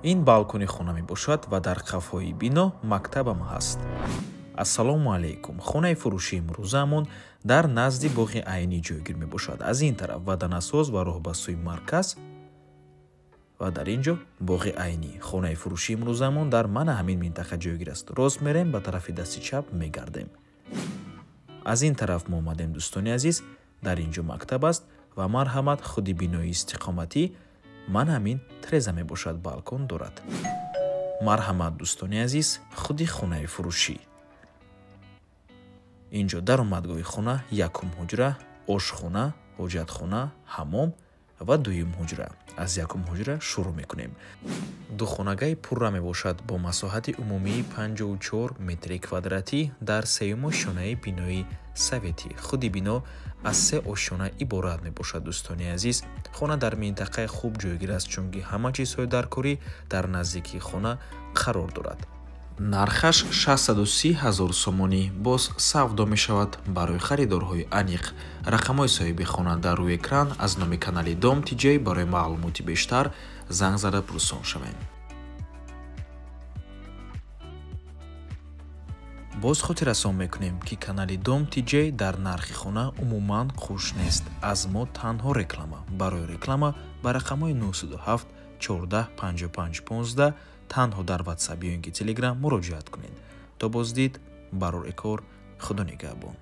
Ин балкони хона мебошад ва дар қафои бино мактабам ҳаст. Ассалому алайкум. Хонаи фурӯшии имрӯзаамон дар назди боғи Айнӣ ҷойгир мебошад. Аз ин тараф Ваданасоз ва роҳ ба сӯи марказ ва дар ин ҷо боғи Айнӣ. Хонаи фурӯшии имрӯзаамон дар мана ҳамин минтақа ҷойгир аст. Рост мерем, ба тарафи дасти чап мегардем. Аз ин тараф мо омадем, дӯстони азиз, дар ин ҷо мактаб аст ва марҳамат, худи бинои истиқоматӣ ман ҳамин треза мебошад, балкон дорад. Марҳамат, дӯстони азиз, худи хонаи фурӯшӣ. Ин ҷо даромадгоҳи хона, якум ҳуҷра, ошхона, ҳоҷатхона, ҳаммом ва дуюм ҳуҷра. Аз якум ҳуҷра шурӯъ мекунем. Духонагаи пурра мебошад бо масоҳати умумии 54 метри квадратӣ дар сеюм ошёнаи бинои советӣ. Худи бино аз се ошёна иборат мебошад, дӯстони азиз. Хона дар минтақаи хуб ҷойгир аст, чунки ҳама чизҳои даркорӣ дар наздикии хона қарор дорад. Нархаш 630 ҳазор сомонӣ боз савдо мешавад барои харидорҳои аниқ. Рақамҳои соҳиби хона дар рӯи экран. Аз номи канали Дом ТJ барои маълумоти бештар занг зада пурсон шавем. Боз хотиррасон мекунем, ки канали Дом ТJ дар нархи хона умуман хуш нест. Аз мо танҳо реклама. Барои реклама ба рақамҳои 907 14 55 15 танҳо дар WhatsApp ё ин ки Telegram муроҷиат кунед. То боздид, барори кор, Худо нигаҳбон.